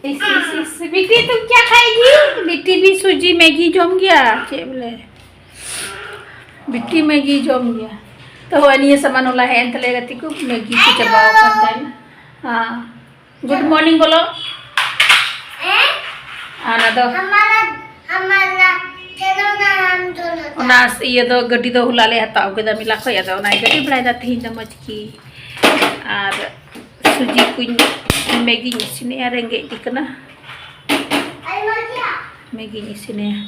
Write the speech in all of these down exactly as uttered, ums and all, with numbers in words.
ᱤᱥ, ᱤᱥ, ᱤᱥ, ᱵᱤᱴᱤ, ᱛᱩᱢ ᱠᱭᱟ ᱠᱷᱟᱭᱮᱜᱤ? ᱵᱤᱴᱤ ᱵᱤ ᱥᱩᱡᱤ ᱢᱮᱜᱤ ᱡᱚᱢ ᱜᱮᱭᱟ, ᱪᱮᱫ ᱵᱚᱞᱮ? ᱵᱤᱴᱤ ᱢᱮᱜᱤ ᱡᱚᱢ ᱜᱮᱭᱟ᱾ ᱛᱚ, ᱦᱳᱭ, ᱱᱤᱭᱟᱹ ᱥᱟᱢᱟᱱ ᱦᱚᱞᱟ ᱦᱮᱡ ᱮᱱ ᱛᱟᱞᱮᱭᱟ ᱜᱟᱛᱮ ᱠᱚ, ᱢᱮᱜᱤ ᱠᱚ ᱪᱟᱵᱟᱣ ᱟᱠᱟᱱ ᱛᱟᱦᱮᱱᱟ᱾ ᱦᱮᱸ᱾ Good morning ᱵᱚᱞᱚ᱾ ᱟᱨ ᱚᱱᱟ ᱫᱚ ᱦᱟᱢᱟᱨᱟ, ᱦᱟᱢᱟᱨᱟ ᱠᱷᱮᱞᱳᱱᱟ ᱦᱟᱢ ᱫᱳᱱᱳ ᱠᱟ᱾ ᱚᱱᱟ ᱤᱭᱟᱹ ᱫᱚ, ᱜᱟᱹᱰᱤ ᱫᱚ ᱦᱚᱞᱟ ᱞᱮ ᱦᱟᱛᱟᱣ ᱠᱮᱫᱟ ᱢᱮᱞᱟ ᱠᱷᱚᱡ, ᱟᱫᱚ ᱚᱱᱟᱭ ᱜᱟᱹᱰᱤ ᱵᱟᱲᱟᱭᱮᱫᱟ ᱛᱤᱦᱤᱧ ᱫᱚ ᱢᱚᱡᱽ ᱜᱮ᱾ ᱟᱨ ᱥᱩᱡᱤ ᱠᱚᱧ, ᱢᱮᱜᱤᱧ ᱤᱥᱤᱱᱮᱜᱼᱟ, ᱨᱮᱸᱜᱮᱡ ᱜᱮ ᱠᱟᱱᱟ᱾ ᱢᱮᱜᱤᱧ ᱤᱥᱤᱱᱮᱜᱼᱟ,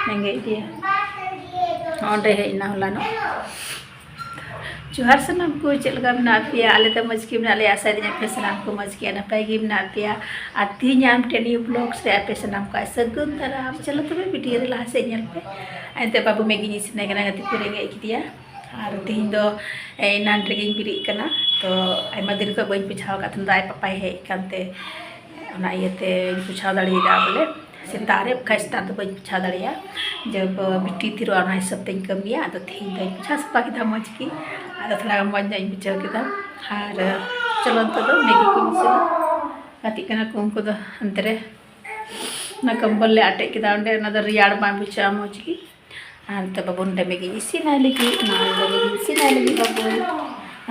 ᱨᱮᱸᱜᱮᱡ ᱜᱮᱭᱟ᱾ ᱚᱸᱰᱮ ᱦᱮᱡ ᱮᱱᱟ ᱦᱚᱞᱟᱱᱚᱜ᱾ ᱡᱚᱦᱟᱨ ᱥᱟᱱᱟᱢ ᱠᱚ, ᱪᱮᱫ ᱞᱮᱠᱟ ᱢᱮᱱᱟᱜ ᱯᱮᱭᱟ? ᱟᱞᱮ ᱫᱚ ᱢᱚᱡᱽ ᱜᱮ ᱢᱮᱱᱟᱜ ᱞᱮᱭᱟ, ᱟᱥᱟᱭᱮᱫᱟᱹᱧ ᱟᱯᱮ ᱥᱟᱱᱟᱢ ᱠᱚ ᱢᱚᱡᱽ ᱜᱮᱭᱟ, ᱱᱟᱯᱟᱭ ᱜᱮ ᱢᱮᱱᱟᱜ ᱯᱮᱭᱟ᱾ ᱟᱨ ᱛᱮᱦᱮᱧ ᱟᱨ ᱢᱤᱫᱴᱮᱱ new vlog ᱨᱮ ᱟᱯᱮ ᱥᱟᱱᱟᱢ ᱠᱚ ᱥᱟᱹᱜᱩᱱ ᱫᱟᱨᱟᱢ᱾ ᱪᱚᱞᱚ ᱛᱚᱵᱮ video ᱨᱮ ᱞᱟᱦᱟ ᱥᱮᱫ ᱧᱮᱞ ᱯᱮ᱾ ᱮᱱᱛᱮ ᱵᱟᱹᱵᱩ ᱢᱮᱜᱤᱧ ᱤᱥᱤᱱᱟᱭ ᱠᱟᱱᱟ, ᱜᱟᱛᱮ ᱠᱚ ᱨᱮᱸᱜᱮᱡ ᱠᱮᱫᱮᱭᱟ᱾ ᱟᱨ ᱛᱮᱦᱮᱧ ᱫᱚ, ᱮ, ᱮᱱᱟᱱ ᱨᱮᱜᱮᱧ ᱵᱮᱨᱮᱫ ᱠᱟᱱᱟ, ᱛᱚ ᱟᱭᱢᱟ ᱫᱤᱱ ᱠᱷᱚᱱ ᱵᱟᱹᱧ ᱯᱳᱪᱷᱟᱣ ᱟᱠᱟᱫ ᱛᱟᱦᱮᱱᱟ, ᱟᱡ ᱯᱟᱯᱟᱭ ᱦᱮᱡ ᱟᱠᱟᱱᱛᱮ ᱚᱱᱟ ᱤᱭᱟᱹᱛᱮᱧ ᱯᱳᱪᱷᱟᱣ ᱫᱟᱲᱮᱭᱟᱫᱟ ᱵᱚᱞᱮ᱾ ᱥᱮᱛᱟᱜ ᱨᱮ, ᱵᱟᱠᱷᱟᱡ ᱥᱮᱛᱟᱜ ᱫᱚ ᱵᱟᱹᱧ ᱯᱳᱪᱷᱟᱣ ᱫᱟᱲᱮᱭᱟᱜᱼᱟ, ᱡᱚᱵ ᱵᱤᱴᱤ ᱛᱷᱤᱨᱚᱜᱼᱟ, ᱚᱱᱟ ᱦᱤᱥᱟᱹᱵ ᱛᱮᱧ ᱠᱟᱹᱢᱤᱭᱟ᱾ ᱟᱫᱚ ᱛᱮᱦᱮᱧ ᱫᱚᱧ ᱯᱳᱪᱷᱟᱣ ᱥᱟᱯᱷᱟ ᱠᱮᱫᱟ ᱢᱚᱡᱽ ᱜᱮ᱾ ᱟᱫᱚ ᱛᱷᱚᱲᱟ ᱜᱟᱱ ᱢᱚᱡᱽ ᱧᱚᱜ ᱤᱧ ᱵᱩᱡᱷᱟᱹᱣ ᱠᱮᱫᱟ᱾ ᱟᱨ ᱪᱚᱞᱚ ᱱᱤᱛᱚᱜ ᱫᱚ ᱢᱮᱜᱤ ᱠᱚᱧ ᱤᱥᱤᱱᱟ᱾ ᱜᱟᱛᱮᱜ ᱠᱟᱱᱟ ᱠᱚ ᱩᱱᱠᱩ ᱫᱚ ᱦᱟᱱᱛᱮ ᱨᱮ᱾ ᱚᱱᱟ ᱠᱚᱢᱵᱚᱞ ᱞᱮ ᱟᱴᱮᱫ ᱠᱮᱫᱟ ᱚᱸᱰᱮ, ᱚᱱᱟ ᱫᱚ ᱨᱮᱭᱟᱲ ᱵᱟᱝ ᱵᱩᱡᱷᱟᱹᱜᱼᱟ ᱢᱚᱡᱽ ᱜᱮ᱾ ᱟᱨ ᱱᱤᱛᱚᱜ ᱵᱟᱹᱵᱩ ᱱᱚᱰᱮ ᱢᱮᱜᱤᱧ ᱤᱥᱤᱱᱟᱭ ᱞᱟᱹᱜᱤᱫ, ᱱᱚᱣᱟ ᱫᱚ ᱢᱮᱜᱤᱧ ᱤᱥᱤᱱᱟᱭ ᱞᱟᱹᱜᱤᱫ ᱵᱟᱹᱵᱩ᱾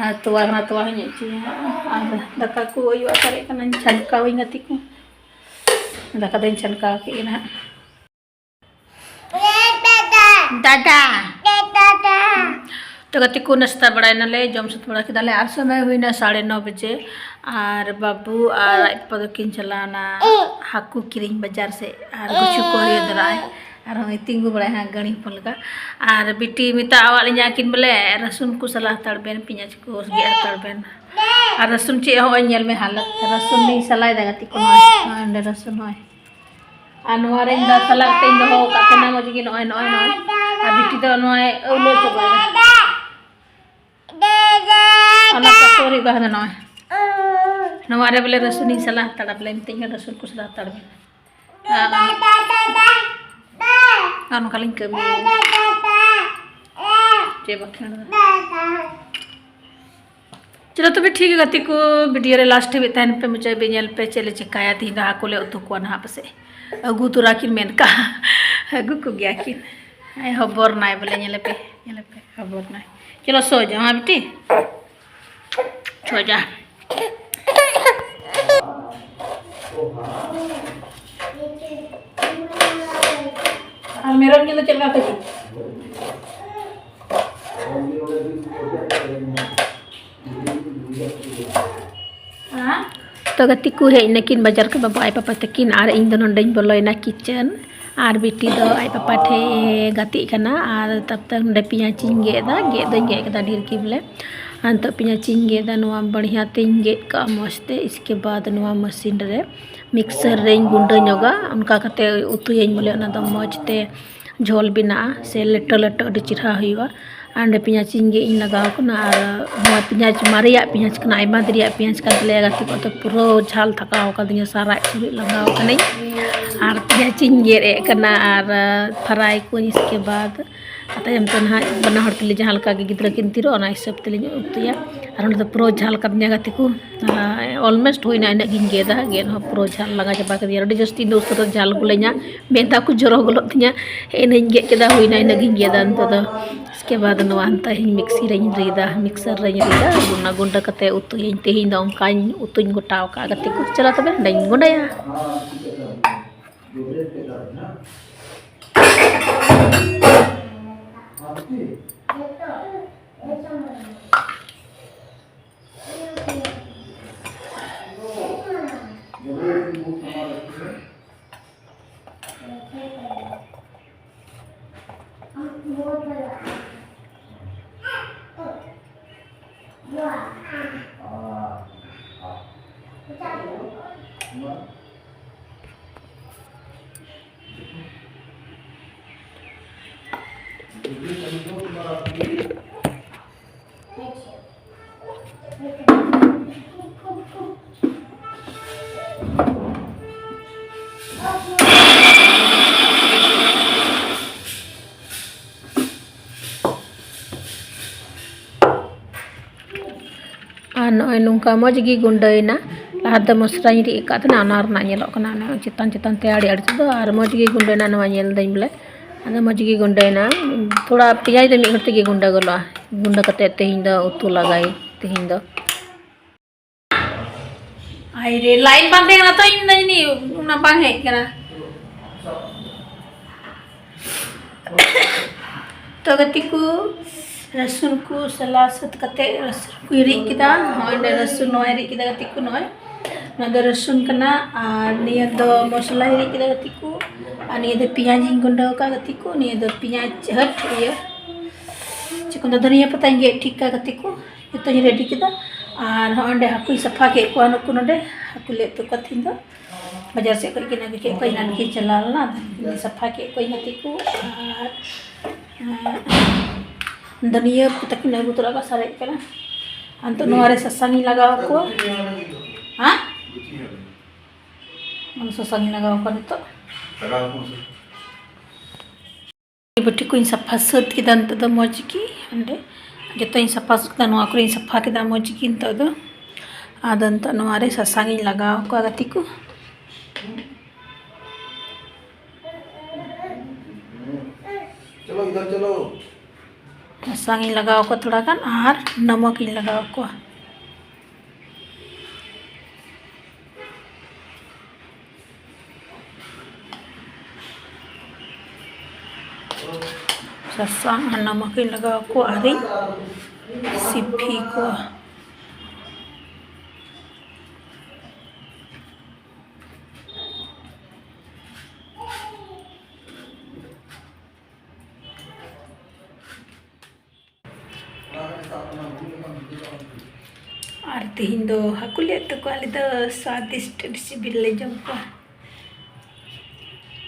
ᱟᱨ ᱛᱚᱣᱟ ᱠᱟᱱᱟ, ᱛᱚᱣᱟ ᱦᱚᱸᱧ ᱟᱹᱪᱩᱭᱟ᱾ ᱟᱨ ᱫᱟᱠᱟ ᱠᱚ ᱟᱹᱭᱩᱵ ᱟᱛᱟᱨᱮᱜ ᱠᱟᱱᱟᱧ, ᱪᱷᱟᱱᱠᱟᱣᱟᱹᱧ ᱜᱟᱛᱮ ᱠᱚ᱾ ᱫᱟᱠᱟ ᱫᱚᱧ ᱪᱷᱟᱱᱠᱟᱣ ᱠᱮᱫ ᱜᱮ ᱱᱟᱦᱟᱜ᱾ ᱫᱟᱫᱟ᱾ ᱛᱚ ᱜᱟᱛᱮ ᱠᱚ, ᱱᱟᱥᱛᱟ ᱵᱟᱲᱟᱭ ᱱᱟᱞᱮ, ᱡᱚᱢ ᱥᱟᱹᱛ ᱵᱟᱲᱟ ᱠᱮᱫᱟᱞᱮ, ᱟᱨ ᱥᱚᱢᱚᱭ ᱦᱩᱭᱱᱟ ᱥᱟᱲᱮ ᱱᱚ ᱵᱟᱡᱮ᱾ ᱟᱨ ᱵᱟᱹᱵᱩ ᱟᱨ ᱟᱡ ᱯᱟᱯᱟ ᱫᱚᱠᱤᱱ ᱪᱟᱞᱟᱣᱱᱟ ᱦᱟᱹᱠᱩ ᱠᱤᱨᱤᱧ ᱵᱟᱡᱟᱨ ᱥᱮᱫ, ᱟᱨ ᱜᱩᱪᱩ ᱠᱚ ᱦᱩᱭᱩᱜ ᱫᱚᱨᱟᱭ᱾ ᱟᱨᱦᱚᱸ ᱛᱤᱸᱜᱩ ᱵᱟᱲᱟᱭ ᱦᱟᱸᱜ ᱜᱟᱹᱲᱤ ᱦᱚᱯᱚᱱ ᱞᱮᱠᱟ᱾ ᱟᱨ ᱵᱤᱴᱤ ᱢᱮᱛᱟᱣᱟᱜ ᱞᱤᱧᱟ ᱠᱤᱱ ᱵᱚᱞᱮ, ᱨᱟᱹᱥᱩᱱ ᱠᱚ ᱥᱟᱞᱟ ᱦᱟᱛᱟᱲ ᱵᱮᱱ, ᱯᱮᱸᱭᱟᱡᱽ ᱠᱚ ᱜᱮᱫ ᱦᱟᱛᱟᱲ ᱵᱮᱱ᱾ ᱟᱨ ᱨᱟᱹᱥᱩᱱ ᱪᱮᱫ ᱦᱚᱸ ᱧᱮᱞ ᱢᱮ ᱦᱟᱞᱚᱛ, ᱨᱟᱹᱥᱩᱱ ᱞᱤᱧ ᱥᱟᱞᱟᱭᱮᱫᱟ ᱜᱟᱛᱮ ᱠᱚ, ᱱᱚᱜᱼᱚᱭ, ᱱᱚᱜᱼᱚᱭ ᱚᱸᱰᱮ ᱨᱟᱹᱥᱩᱱ ᱱᱚᱜᱼᱚᱭ᱾ ᱟᱨ ᱱᱚᱣᱟ ᱨᱮᱧ ᱫᱚ ᱥᱟᱞᱟ ᱠᱟᱛᱮᱧ ᱫᱚᱦᱚ ᱟᱠᱟᱫ ᱛᱟᱦᱮᱱᱟ ᱢᱚᱡᱽ ᱜᱮ, ᱱᱚᱜᱼᱚᱭ, ᱱᱚᱜᱼᱚᱭ, ᱱᱚᱜᱼᱚᱭ᱾ ᱟᱨ ᱵᱤᱴᱤ ᱫᱚ ᱱᱚᱜᱼᱚᱭ ᱟᱹᱣᱞᱟᱹ ᱪᱟᱵᱟᱭᱮᱫᱟ᱾ ᱚᱱᱟ ᱠᱟᱴᱳᱨᱤ ᱵᱟᱦᱟ ᱫᱚ ᱱᱚᱜᱼᱚᱭ᱾ ᱱᱚᱣᱟ ᱨᱮ ᱵᱚᱞᱮ ᱨᱟᱹᱥᱩᱱᱤᱧ ᱥᱟᱞᱟ ᱦᱟᱛᱟᱲᱟ, ᱵᱚᱞᱮ ᱢᱤᱛᱟᱹᱧ ᱠᱟᱱᱟ ᱨᱟᱹᱥᱩᱱ ᱠᱚ ᱥᱟᱞᱟ ᱦᱟᱛᱟᱲ ᱢᱮ᱾ ᱟᱨ, ᱟᱨ ᱱᱚᱝᱠᱟ ᱞᱤᱧ ᱠᱟᱹᱢᱤᱭᱟ᱾ ᱪᱮᱫ ᱵᱟᱠᱷᱟᱱ ᱫᱚ᱾ ᱪᱚᱞᱚ ᱛᱚᱵᱮ ᱴᱷᱤᱠ ᱜᱮᱭᱟ ᱜᱟᱛᱮ ᱠᱚ, video ᱨᱮ last ᱦᱟᱹᱵᱤᱡ ᱛᱟᱦᱮᱱ ᱯᱮ, ᱢᱩᱪᱟᱹᱫ ᱦᱟᱹᱵᱤᱡ ᱧᱮᱞ ᱯᱮ ᱪᱮᱫ ᱞᱮ ᱪᱮᱠᱟᱭᱟ᱾ ᱛᱤᱦᱤᱧ ᱫᱚ ᱦᱟᱹᱠᱩ ᱞᱮ ᱩᱛᱩ ᱠᱚᱣᱟ ᱱᱟᱦᱟᱜ, ᱯᱟᱥᱮᱡ ᱟᱹᱜᱩ ᱛᱚᱨᱟ ᱠᱤᱱ ᱢᱮᱱ ᱠᱟᱜᱼᱟ᱾ ᱟᱹᱜᱩ ᱠᱚᱜᱮᱭᱟ ᱠᱤᱱ᱾ ᱦᱮᱸ, ᱦᱚᱵᱚᱨ ᱱᱟᱭ ᱵᱚᱞᱮ, ᱧᱮᱞ ᱯᱮ, ᱧᱮᱞ ᱯᱮ, ᱦᱚᱵᱚᱨ ᱱᱟᱭ᱾ ᱪᱚᱞᱚ ᱥᱚ ᱡᱟ, ᱦᱮᱸ ᱵᱤᱴᱤ, ᱥᱚ ᱡᱟ᱾ ᱟᱨ ᱢᱮᱨᱚᱢ ᱡᱤᱞ ᱫᱚ ᱪᱮᱫ ᱞᱮᱠᱟ ᱠᱚ ᱡᱚᱢᱟ? ᱛᱚ ᱜᱟᱛᱮ ᱠᱚ ᱦᱮᱡ ᱱᱟᱹᱠᱤᱱ ᱵᱟᱡᱟᱨ ᱠᱷᱚᱱ, ᱵᱟᱵᱟ ᱟᱡ ᱯᱟᱯᱟ ᱛᱟᱹᱠᱤᱱ, ᱟᱨ ᱤᱧ ᱫᱚ ᱱᱚᱰᱮᱧ ᱵᱚᱞᱚᱭᱮᱱᱟ kitchen᱾ ᱟᱨ ᱵᱤᱴᱤ ᱫᱚ ᱟᱡ ᱯᱟᱯᱟ ᱴᱷᱮᱡ ᱮ ᱜᱟᱛᱮᱜ ᱠᱟᱱᱟ᱾ ᱟᱨ ᱛᱟᱵ ᱛᱟᱵ ᱱᱚᱰᱮ ᱯᱮᱸᱭᱟᱡᱽ ᱤᱧ ᱜᱮᱫ ᱮᱫᱟ, ᱜᱮᱫ ᱫᱚᱧ ᱜᱮᱫ ᱠᱮᱫᱟ ᱰᱷᱮᱨ ᱜᱮ ᱵᱚᱞᱮ᱾ ᱟᱨ ᱱᱤᱛᱚᱜ ᱯᱮᱸᱭᱟᱡᱽ ᱤᱧ ᱜᱮᱫ ᱮᱫᱟ, ᱱᱚᱣᱟ ᱵᱟᱲᱦᱤᱭᱟ ᱛᱮᱧ ᱜᱮᱫ ᱠᱟᱜᱼᱟ ᱢᱚᱡᱽ ᱛᱮ᱾ ᱤᱥᱠᱮ ᱵᱟᱫ ᱱᱚᱣᱟ machine ᱨᱮ, mixer ᱨᱮᱧ ᱜᱩᱸᱰᱟᱹ ᱧᱚᱜᱟ, ᱚᱱᱠᱟ ᱠᱟᱛᱮ ᱩᱛᱩᱭᱟᱹᱧ ᱵᱚᱞᱮ, ᱚᱱᱟ ᱫᱚ ᱢᱚᱡᱽ ᱛᱮ ᱡᱷᱚᱞ ᱵᱮᱱᱟᱜᱼᱟ ᱥᱮ ᱞᱮᱴᱚ ᱞᱮᱴᱚ ᱟᱹᱰᱤ ᱪᱮᱨᱦᱟ ᱦᱩᱭᱩᱜᱼᱟ᱾ ᱟᱨ ᱱᱚᱰᱮ ᱯᱮᱸᱭᱟᱡᱽ ᱤᱧ ᱜᱮᱫ ᱤᱧ ᱞᱟᱜᱟᱣ ᱠᱟᱱᱟ, ᱟᱨ ᱱᱚᱣᱟ ᱯᱮᱸᱭᱟᱡᱽ, ᱢᱟᱨᱮᱭᱟᱜ ᱯᱮᱸᱭᱟᱡᱽ ᱠᱟᱱᱟ, ᱟᱭᱢᱟ ᱫᱤᱱ ᱨᱮᱭᱟᱜ ᱯᱮᱸᱭᱟᱡᱽ ᱠᱟᱱ ᱛᱟᱞᱮᱭᱟ ᱜᱟᱛᱮ ᱠᱚ, ᱛᱚ ᱯᱩᱨᱟᱹ ᱡᱷᱟᱞ ᱛᱷᱟᱠᱟᱣ ᱠᱟᱫᱤᱧᱟ, ᱥᱟᱨᱟᱜ ᱪᱩᱨᱩᱡ ᱞᱟᱜᱟᱣ ᱠᱟᱹᱱᱟᱹᱧ᱾ ᱟᱨ ᱯᱮᱸᱭᱟᱡᱽ ᱤᱧ ᱜᱮᱫ ᱮᱫ ᱠᱟᱱᱟ ᱟᱨ fry ᱠᱚᱧ, ᱤᱥᱠᱮ ᱵᱟᱫ ᱟᱨ ᱛᱟᱭᱚᱢ ᱛᱮ ᱱᱟᱦᱟᱜ ᱵᱟᱱᱟ ᱦᱚᱲ ᱛᱮᱞᱮ ᱡᱟᱦᱟᱸ ᱞᱮᱠᱟ ᱜᱮ ᱜᱤᱫᱽᱨᱟᱹ ᱠᱤᱱ ᱛᱤᱨᱚᱜ, ᱚᱱᱟ ᱦᱤᱥᱟᱹᱵ ᱛᱮᱞᱤᱧ ᱩᱛᱩᱭᱟ᱾ ᱟᱨ ᱚᱸᱰᱮ ᱫᱚ ᱯᱩᱨᱟᱹ ᱡᱷᱟᱞ ᱠᱟᱫᱤᱧᱟ ᱜᱟᱛᱮ ᱠᱚ, almost ᱦᱩᱭᱱᱟ, ᱤᱱᱟᱹᱜ ᱜᱤᱧ ᱜᱮᱫᱟ, ᱜᱮᱫ ᱦᱚᱸ ᱯᱩᱨᱟᱹ ᱡᱷᱟᱞ ᱞᱟᱸᱜᱟ ᱪᱟᱵᱟ ᱠᱮᱫᱤᱧᱟ᱾ ᱟᱹᱰᱤ ᱡᱟᱹᱥᱛᱤ ᱤᱧ ᱫᱚ ᱩᱥᱟᱹᱨᱟ ᱡᱷᱟᱞ ᱜᱚᱞᱟᱹᱧᱟ, ᱢᱮᱫ ᱫᱟᱜ ᱠᱚ ᱡᱚᱨᱚ ᱜᱚᱞᱚᱜ ᱛᱤᱧᱟ᱾ ᱤᱱᱟᱹᱧ ᱜᱮᱫ ᱠᱮᱫᱟ, ᱦᱩᱭᱱᱟ, ᱤᱱᱟᱹᱜ ᱜᱤᱧ ᱜᱮᱫᱟ ᱱᱤᱛᱚᱜ ᱫᱚ᱾ ᱤᱥᱠᱮ ᱵᱟᱫ ᱱᱚᱣᱟ ᱱᱤᱛᱚᱜ ᱤᱧ mixer ᱨᱮᱧ ᱨᱤᱫᱟ, mixer ᱨᱮᱧ ᱨᱤᱫᱟ, ᱚᱱᱟ ᱜᱩᱸᱰᱟᱹ ᱠᱟᱛᱮ ᱩᱛᱩᱭᱟᱹᱧ᱾ ᱛᱮᱦᱮᱧ ᱫᱚ ᱚᱱᱠᱟᱧ ᱩᱛᱩᱧ ᱜᱚᱴᱟᱣ ᱠᱟᱜᱼᱟ ᱜᱟᱛᱮ ᱠᱚ᱾ ᱪᱚᱞᱚ ᱛᱚᱵᱮ ᱚᱸᱰᱮᱧ ᱜᱩᱸᱰᱟᱹᱭᱟ᱾ ᱱᱚᱝᱠᱟ ᱢᱚᱡᱽ ᱜᱮ ᱜᱩᱸᱰᱟᱹᱭᱮᱱᱟ᱾ ᱞᱟᱦᱟ ᱛᱮ ᱢᱚᱥᱞᱟᱧ ᱨᱤᱫ ᱟᱠᱟᱫ ᱛᱟᱦᱮᱱᱟ, ᱚᱱᱟ ᱨᱮᱱᱟᱜ ᱧᱮᱞᱚᱜ ᱠᱟᱱᱟ ᱚᱱᱟ ᱪᱮᱛᱟᱱ ᱪᱮᱛᱟᱱ ᱛᱮ ᱟᱹᱰᱤ ᱟᱹᱰᱤ ᱛᱮᱫᱚ, ᱟᱨ ᱢᱚᱡᱽ ᱜᱮ ᱜᱩᱸᱰᱟᱹᱭᱮᱱᱟ᱾ ᱱᱚᱣᱟ ᱧᱮᱞ ᱫᱟᱹᱧ ᱵᱚᱞᱮ, ᱟᱫᱚ ᱢᱚᱡᱽ ᱜᱮ ᱜᱩᱸᱰᱟᱹᱭᱮᱱᱟ᱾ ᱛᱷᱚᱲᱟ ᱯᱮᱸᱭᱟᱡᱽ ᱫᱚ ᱢᱤᱫ ᱜᱷᱟᱹᱲᱤᱡ ᱛᱮᱜᱮ ᱜᱩᱸᱰᱟᱹ ᱜᱚᱫᱚᱜᱼᱟ᱾ ᱜᱩᱸᱰᱟᱹ ᱠᱟᱛᱮᱫ ᱛᱮᱦᱮᱧ ᱫᱚ ᱩᱛᱩ ᱞᱟᱜᱟᱭ ᱛᱮᱦᱮᱧ ᱫᱚ᱾ ᱟᱭ ᱨᱮ, line ᱵᱟᱝ ᱛᱟᱦᱮᱸ ᱠᱟᱱᱟ ᱛᱚ, ᱤᱧ ᱫᱚ ᱡᱟᱹᱱᱤᱡ ᱚᱱᱟ ᱵᱟᱝ ᱦᱮᱡ ᱠᱟᱱᱟ᱾ ᱛᱚ ᱜᱟᱛᱮ ᱠᱚ, ᱨᱟᱹᱥᱩᱱ ᱠᱚ ᱥᱟᱞᱟ ᱥᱟᱹᱛ ᱠᱟᱛᱮ ᱨᱟᱹᱥᱩᱱ ᱠᱚᱧ ᱨᱤᱫ ᱠᱮᱫᱟ᱾ ᱦᱚᱸᱜᱼᱚᱭ ᱱᱚᱰᱮ ᱨᱟᱹᱥᱩᱱ ᱱᱚᱣᱟᱧ ᱨᱤᱫ ᱠᱮᱫᱟ ᱜᱟᱛᱮ ᱠᱚ, ᱱᱚᱜᱼᱚᱭ ᱱᱚᱣᱟ ᱫᱚ ᱨᱟᱹᱥᱩᱱ ᱠᱟᱱᱟ᱾ ᱟᱨ ᱱᱤᱭᱟᱹ ᱫᱚ ᱢᱚᱥᱞᱟᱧ ᱨᱤᱫ ᱠᱮᱫᱟ ᱜᱟᱛᱮ ᱠᱚ, ᱟᱨ ᱱᱤᱭᱟᱹ ᱫᱚ ᱯᱮᱸᱭᱟᱡᱽ ᱤᱧ ᱜᱩᱸᱰᱟᱹ ᱟᱠᱟᱫ ᱜᱟᱛᱮ ᱠᱚ᱾ ᱱᱤᱭᱟᱹ ᱫᱚ ᱯᱮᱸᱭᱟᱡᱽ ᱦᱟᱹᱴ ᱤᱭᱟᱹ ᱪᱮᱫ ᱠᱚ ᱢᱮᱛᱟᱜᱼᱟ, ᱫᱷᱟᱹᱱᱤᱭᱟᱹ ᱯᱟᱛᱟᱧ ᱜᱮᱫ ᱴᱷᱤᱠ ᱠᱟᱜ ᱜᱟᱛᱮ ᱠᱚ, ᱡᱚᱛᱚᱧ ready ᱠᱮᱫᱟ᱾ ᱟᱨ ᱦᱚᱸᱜᱼᱚᱭ ᱱᱚᱰᱮ ᱦᱟᱹᱠᱩᱧ ᱥᱟᱯᱷᱟ ᱠᱮᱫ ᱠᱚᱣᱟ, ᱱᱩᱠᱩ ᱱᱚᱰᱮ ᱦᱟᱹᱠᱩ ᱞᱮ ᱩᱛᱩ ᱠᱚᱣᱟ ᱛᱤᱦᱤᱧ ᱫᱚ᱾ ᱵᱟᱡᱟᱨ ᱥᱮᱫ ᱠᱷᱚᱱ ᱠᱤᱱ ᱟᱹᱜᱩ ᱠᱮᱫ ᱠᱚᱣᱟ, ᱮᱱᱟᱱ ᱠᱤᱱ ᱪᱟᱞᱟᱣ ᱞᱮᱱᱟ, ᱟᱫᱚ ᱩᱱᱠᱤᱱ ᱥᱟᱯᱷᱟ ᱠᱮᱫ ᱠᱚᱣᱟᱧ ᱜᱟᱛᱮ ᱠᱚ᱾ ᱟᱨ, ᱟᱨ ᱫᱷᱟᱹᱱᱤᱭᱟᱹ ᱯᱟᱛᱟ ᱠᱤᱱ ᱟᱹᱜᱩ ᱛᱚᱨᱟ ᱠᱟᱜᱼᱟ, ᱥᱟᱨᱮᱡ ᱠᱟᱱᱟ᱾ ᱟᱨ ᱱᱤᱛᱚᱜ ᱱᱚᱣᱟ ᱨᱮ ᱥᱟᱥᱟᱝ ᱤᱧ ᱞᱟᱜᱟᱣ ᱟᱠᱚᱣᱟ᱾ ᱦᱮᱸ? ᱥᱟᱥᱟᱝ ᱤᱧ ᱞᱟᱜᱟᱣ ᱟᱠᱚᱣᱟ ᱱᱤᱛᱚᱜ᱾ ᱵᱟᱹᱴᱤ ᱠᱚᱧ ᱥᱟᱯᱷᱟ ᱥᱟᱹᱛ ᱠᱮᱫᱟ ᱱᱤᱛᱚᱜ ᱫᱚ ᱢᱚᱡᱽ ᱜᱮ᱾ ᱚᱸᱰᱮ ᱡᱚᱛᱚᱧ ᱥᱟᱯᱷᱟ ᱥᱟᱹᱛ ᱠᱮᱫᱟ, ᱱᱚᱣᱟ ᱠᱚᱨᱮᱧ ᱥᱟᱯᱷᱟ ᱠᱮᱫᱟ ᱢᱚᱡᱽ ᱜᱮ ᱱᱤᱛᱚᱜ ᱫᱚ᱾ ᱟᱫᱚ ᱱᱤᱛᱚᱜ ᱱᱚᱣᱟ ᱨᱮ ᱥᱟᱥᱟᱝ ᱤᱧ ᱞᱟᱜᱟᱣ ᱟᱠᱚᱣᱟ ᱜᱟᱛᱮ ᱠᱚ᱾ ᱪᱚᱞᱚ ᱤᱫᱷᱟᱨ ᱪᱚᱞᱚ᱾ ᱥᱟᱥᱟᱝ ᱤᱧ ᱞᱟᱜᱟᱣ ᱟᱠᱚᱣᱟ ᱛᱷᱚᱲᱟ ᱜᱟᱱ, ᱟᱨ ᱱᱚᱢᱚᱠ ᱤᱧ ᱞᱟᱜᱟᱣ ᱟᱠᱚᱣᱟ᱾ ᱥᱟᱥᱟᱝ ᱟᱨ ᱱᱚᱢᱚᱠ ᱤᱧ ᱞᱟᱜᱟᱣ ᱟᱠᱚᱣᱟ ᱟᱨᱤᱧ ᱥᱤᱯᱤ ᱠᱚᱣᱟ᱾ ᱟᱨ ᱛᱮᱦᱮᱧ ᱫᱚ ᱦᱟᱹᱠᱩ ᱞᱮ ᱩᱛᱩ ᱠᱚᱣᱟ, ᱟᱞᱮ ᱫᱚ ᱥᱣᱟᱫᱤᱥᱴ ᱟᱹᱰᱤ ᱥᱤᱵᱤᱞ ᱞᱮ ᱡᱚᱢ ᱠᱚᱣᱟ᱾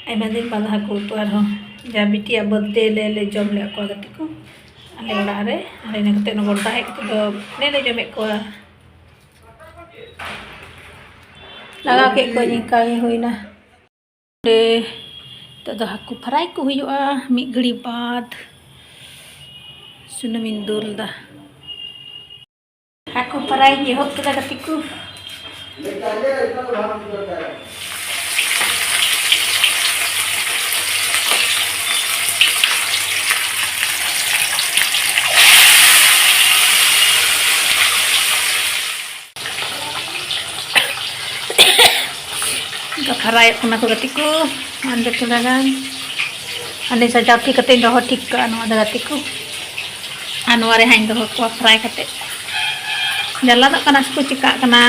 ᱟᱭᱢᱟ ᱫᱤᱱ ᱵᱟᱫ ᱦᱟᱹᱠᱩ ᱩᱛᱩ ᱟᱨᱦᱚᱸ᱾ ᱡᱟ ᱵᱤᱴᱤᱭᱟᱜ birthday ᱞᱮ, ᱞᱮ ᱡᱚᱢ ᱞᱮᱫ ᱠᱚᱣᱟ ᱜᱟᱛᱮ ᱠᱚ ᱟᱞᱮ ᱚᱲᱟᱜ ᱨᱮ᱾ ᱟᱨ ᱤᱱᱟᱹ ᱠᱟᱛᱮ ᱚᱱᱟ ᱜᱚᱰᱟ ᱦᱮᱡ ᱠᱟᱛᱮ ᱫᱚ ᱞᱮ, ᱞᱮ ᱡᱚᱢᱮᱫ ᱠᱚᱣᱟ᱾ ᱞᱟᱜᱟᱣ ᱠᱮᱫ ᱠᱚᱣᱟᱧ, ᱤᱱᱠᱟ ᱜᱮ ᱦᱩᱭᱱᱟ᱾ ᱱᱤᱛᱚᱜ ᱫᱚ ᱦᱟᱹᱠᱩ fry ᱠᱚ ᱦᱩᱭᱩᱜᱼᱟ, ᱢᱤᱫ ᱜᱷᱟᱹᱲᱤ ᱵᱟᱫ ᱥᱩᱱᱩᱢᱤᱧ ᱫᱩᱞ ᱫᱟ᱾ ᱦᱟᱹᱠᱩ ᱯᱷᱨᱟᱭ ᱤᱧ ᱮᱦᱚᱵ ᱠᱮᱫᱟ, ᱜᱟᱛᱮ ᱠᱚ᱾ ᱯᱷᱨᱟᱭᱚᱜ ᱠᱟᱱᱟ ᱠᱚ, ᱜᱟᱛᱮ ᱠᱚ᱾ ᱟᱨ ᱫᱚ ᱛᱷᱚᱲᱟ ᱜᱟᱱ ᱦᱟᱸᱰᱮ ᱥᱟᱡᱟᱣ ᱴᱷᱤᱠ ᱠᱟᱛᱮ ᱤᱧ ᱫᱚᱦᱚ ᱴᱷᱤᱠ ᱠᱟᱜᱼᱟ ᱱᱚᱣᱟ ᱫᱚ, ᱜᱟᱛᱮ ᱠᱚ᱾ ᱟᱨ ᱱᱚᱣᱟ ᱨᱮ ᱦᱟᱸᱜ ᱤᱧ ᱫᱚᱦᱚ ᱠᱚᱣᱟ ᱯᱷᱨᱟᱭ ᱠᱟᱛᱮ᱾ ᱡᱟᱞᱟᱫᱚᱜ ᱠᱟᱱᱟ ᱥᱮᱠᱚ ᱪᱤᱠᱟᱹᱜ ᱠᱟᱱᱟ?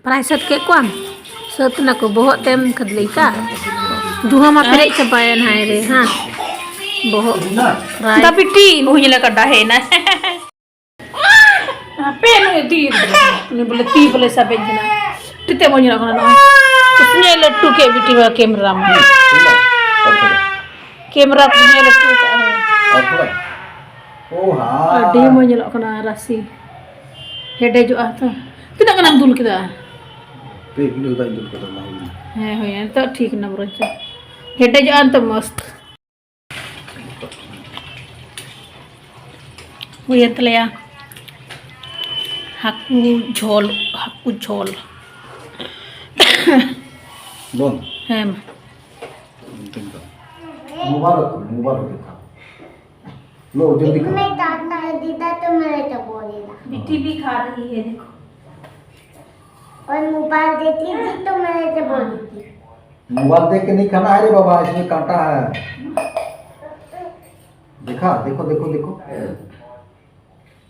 ᱯᱨᱟᱭ ᱥᱟᱹᱛ ᱠᱮᱫ ᱠᱚᱣᱟᱢ? ᱥᱟᱹᱛ ᱱᱟᱠᱚ, ᱵᱚᱦᱚᱜ ᱛᱮᱢ ᱠᱷᱟᱫᱽᱞᱮᱭ ᱠᱟᱜ? ᱫᱩᱦᱟᱹ ᱢᱟ ᱯᱮᱨᱮᱡ ᱪᱟᱵᱟᱭᱮᱱ, ᱦᱟᱭ ᱨᱮ, ᱦᱮᱸ᱾ ᱵᱚᱦᱚᱜ ᱯᱨᱟᱭ ᱫᱟ ᱵᱤᱴᱤ, ᱵᱟᱹᱦᱩ ᱧᱮᱞ ᱠᱟᱰᱟ ᱦᱮᱡ ᱮᱱᱟᱭ᱾ ᱦᱟᱯᱮ, ᱱᱩᱭ ᱛᱤ, ᱩᱱᱤ ᱵᱚᱞᱮ ᱛᱤ ᱵᱚᱞᱮ ᱥᱟᱵᱮᱧ ᱠᱟᱱᱟ᱾ ᱛᱤ ᱛᱮ ᱵᱟᱹᱧ ᱧᱮᱞᱚᱜ ᱠᱟᱱᱟ ᱱᱚᱜᱼᱚᱭ᱾ ᱩᱥᱱᱮ ᱞᱟᱹᱴᱩ ᱠᱮᱫ ᱵᱤᱴᱤ ᱵᱟ ᱠᱮᱢᱨᱟ ᱢᱟ᱾ ᱠᱮᱢᱨᱟ ᱠᱚ ᱧᱮᱞ ᱞᱟᱹᱴᱩ ᱠᱟᱜᱼᱟ᱾ ᱚ, ᱦᱟᱭ᱾ ᱟᱹᱰᱤ ᱢᱚᱡᱽ ᱧᱮᱞᱚᱜ ᱠᱟᱱᱟ ᱨᱟᱥᱮ᱾ ᱦᱮᱰᱮᱡᱚᱜᱼᱟ ᱛᱚ᱾ ᱛᱤᱱᱟᱹᱜ ᱜᱟᱱᱮᱢ ᱫᱩᱞ ᱠᱮᱫᱟ? ᱯᱮ ᱠᱤᱞᱳ ᱫᱟᱜ ᱤᱧ ᱫᱩᱞ ᱠᱟᱫᱟ, ᱚᱱᱟ ᱦᱩᱭᱱᱟ᱾ ᱦᱮᱸ, ᱦᱩᱭᱱᱟ᱾ ᱱᱤᱛᱚᱜ ᱴᱷᱤᱠ ᱮᱱᱟ ᱵᱚᱨᱚᱝ ᱪᱚ᱾ ᱦᱮᱰᱮᱡᱚᱜᱼᱟ ᱱᱤᱛᱚᱜ ᱢᱚᱥᱛ᱾ ᱦᱩᱭᱮᱱ ᱛᱟᱞᱮᱭᱟ ᱦᱟᱹᱠᱩ ᱡᱷᱳᱞ, ᱦᱟᱹᱠᱩ ᱡᱷᱳᱞ᱾ ᱵᱚᱱ᱾ ᱦᱮᱸ, ᱢᱟ᱾ ᱢᱩᱵᱟᱨᱚᱠ, ᱢᱩᱵᱟᱨᱚᱠ ᱫᱤᱠᱷᱟᱣ᱾ लो, जल्दी करो। इसमें डालना है, दीदा तो मेरे को बोलेगा। बिट्टी भी खा रही है, देखो। और मोबाइल देखती थी तो मेरे से बोली थी। मोबाइल देख के नहीं खाना है रे बाबा, इसमें कांटा है। देखा, देखो, देखो, देखो।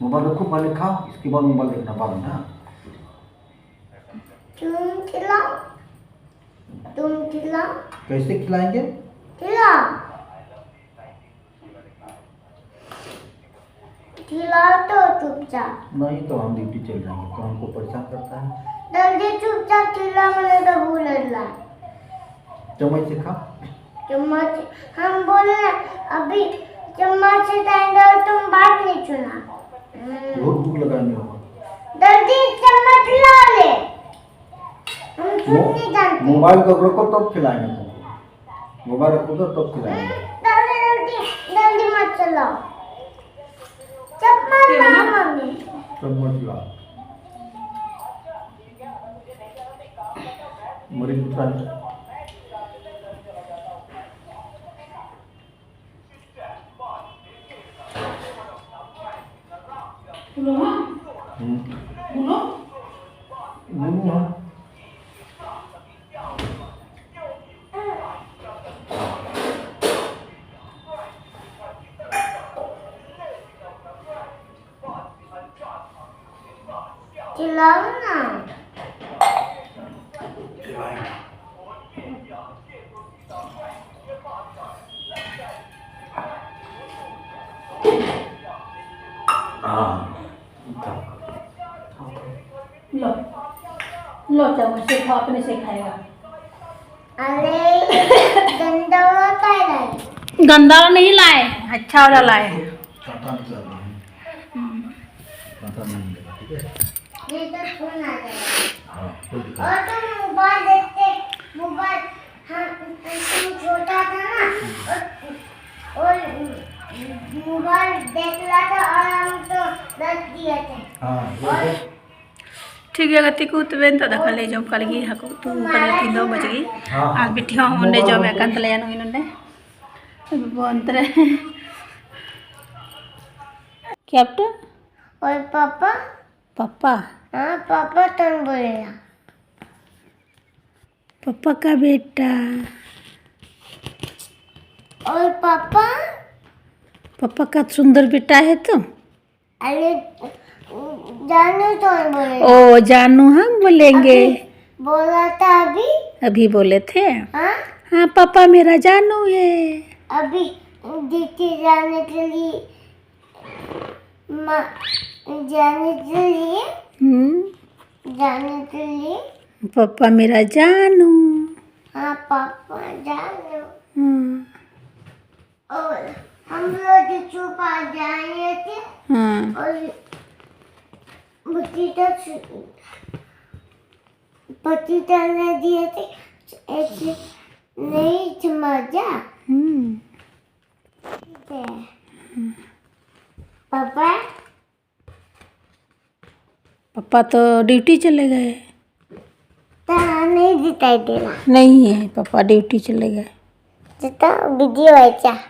मोबाइल रखो, पहले खाओ, इसके बाद मोबाइल देखना बाद में, हाँ। क्यों खिलाओ? तुम खिलाओ। कैसे खिलाएंगे? खिलाओ। खिलाओ तो चुपचाप। नहीं तो हम ड्यूटी चल जाएंगे, तो हमको परेशान करता है। जल्दी चुपचाप खिलाओ, मैंने तो भूल रहा। चम्मच से खा। चम्मच, हम बोले ना, अभी चम्मच से खाएंगे और तुम बात नहीं सुना। हम्म। बहुत भूख लगा है मेरे को। जल्दी चम्मच ला ले। हम सुन मो-, नहीं जानते। मोबाइल को रखो, तब खिलाएंगे तुमको। मोबाइल रखो तो, तब खिलाएंगे। हम्म, जल्दी, जल्दी, जल्दी मत चलाओ। चम्मच ला, मम्मी। चम्मच ला। मरीज उठा है। बोलो हाँ। हम्म। बोलो। बोलो हाँ। खिलाओ ना। हाँ। लो, लो चम्मच से खाओ, अपने से खाएगा। अरे, गंदा वाला खाए नहीं। गंदा वाला नहीं लाए, अच्छा वाला लाए हैं। कांटा निकाल रहे हैं। हम्म। कांटा नहीं मिलेगा, ठीक है? ये तो खून आ जाएगा। हाँ, कोई दिक्कत और नहीं। तुम मोबाइल देखते, मोबाइल, हाँ, तुम छोटा था ना, और, और मोबाइल देख रहा था और हम तो रख दिए थे। हाँ, वो और तो ठीक ᱜᱮᱭᱟ ᱜᱟᱛᱮ ᱠᱚ, ᱛᱚᱵᱮ ᱱᱤᱛᱚᱜ ᱫᱟᱠᱟ ᱞᱮ ᱡᱚᱢ ᱠᱟᱜ ᱞᱮᱜᱮ, ᱦᱟᱹᱠᱩ ᱩᱛᱩ ᱠᱟᱫᱟ ᱛᱤᱦᱤᱧ ᱫᱚ ᱢᱚᱡᱽ ᱜᱮ᱾ ᱦᱮᱸ᱾ ᱟᱨ ᱵᱤᱴᱤ ᱦᱚᱸ ᱚᱸᱰᱮ ᱡᱚᱢᱮᱫ ᱠᱟᱱ ᱛᱟᱞᱮᱭᱟ, ᱱᱩᱭ ᱱᱚᱸᱰᱮ᱾ ᱟᱨ ᱵᱟᱵᱟ ᱚᱱᱛᱮ ᱨᱮ᱾ ᱠᱮᱯᱴᱮᱱ? ᱳᱭ ᱯᱟᱯᱟ᱾ ᱯᱟᱯᱟ? ᱦᱮᱸ, ᱯᱟᱯᱟ ᱛᱟᱢ ᱵᱚᱞᱮᱭᱟ᱾ पापा का बेटा। और पापा? पापा का सुंदर बेटा है तो। अरे, जानू तो बोले। ओ, जानू हम बोलेंगे। अभी बोला था अभी। अभी बोले थे। हाँ? हाँ, पापा मेरा जानू है। अभी देखिए, जाने के लिए, माँ, जाने के लिए, हम्म। जाने के लिए। पापा मेरा जानू। हाँ, पापा जानू। हाँ। और हम लोग जो छुपा जाए थे। हाँ। और बटीटा छु-, बटीटा ने दिए थे, ऐसे नहीं समझा। हम्म। थे। पापा? पापा तो ड्यूटी चले गए। तो नहीं दिखाई दे रहा। नहीं है, पापा ड्यूटी चले गए। तो वीडियो अच्छा।